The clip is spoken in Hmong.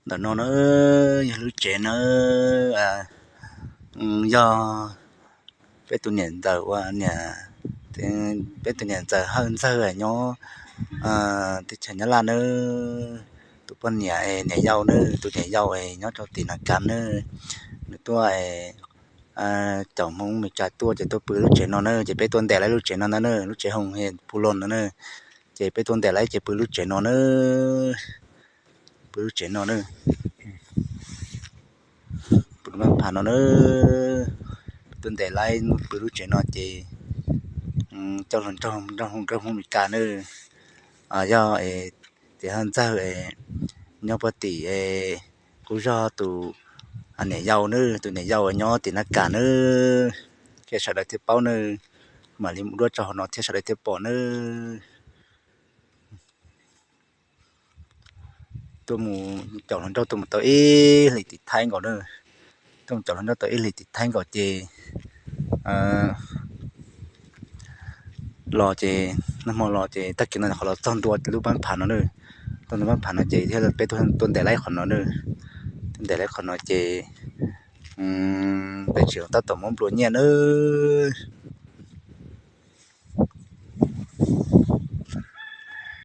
Ntawm no na yog lub tsev na, yog peb tus niam ntxawm ua niam, peb tus niam ntxawm Hawj Ntxawg nyob teb chaws Nyab Laj na. Tus poj niam niam yau na, tus niam yau nyob rau tim Naj Kas na. Nws tuaj caum Hmoob Mes Kas tuaj ces tuaj pw lub tsev no na, ces peb tuaj ntes lawv lub tsev no ntag na, lub tsev hoo he Phu Loos no na. Ces peb tuaj ntes lawv ces pw lub tsev no na, pw lub tsev no na, pw lub pab phav no na. Peb tuaj ntes lawv pw lub tsev no ces coj los nrog nrog Hmoob Mes Kas na. Yog tias Hawj Ntxawg nyob puag tim qub zog tus niam yau na, tus niam yau nyob tim Naj Kas na. Thiab sawv daws thiaj paub na, mam li mus duab tso hauv no thiab sawv daws thiaj pom na. Tuaj mus caum hluas nraug tuaj mus tau ib hlis tim Thaib nkaus na. Tuaj mus caum hluas nraug tau ib hlis tim Thaib nkaus ces los ces nag hmo los ces tag kis no qhov los txog ntua lub pab phav no na. Txog ntua pab phav no ces thiaj peb tuaj ntes lawv qhov no na. Tuaj ntes lawv qhov no ces peb tsis tab tom muab nplua nyiaj na.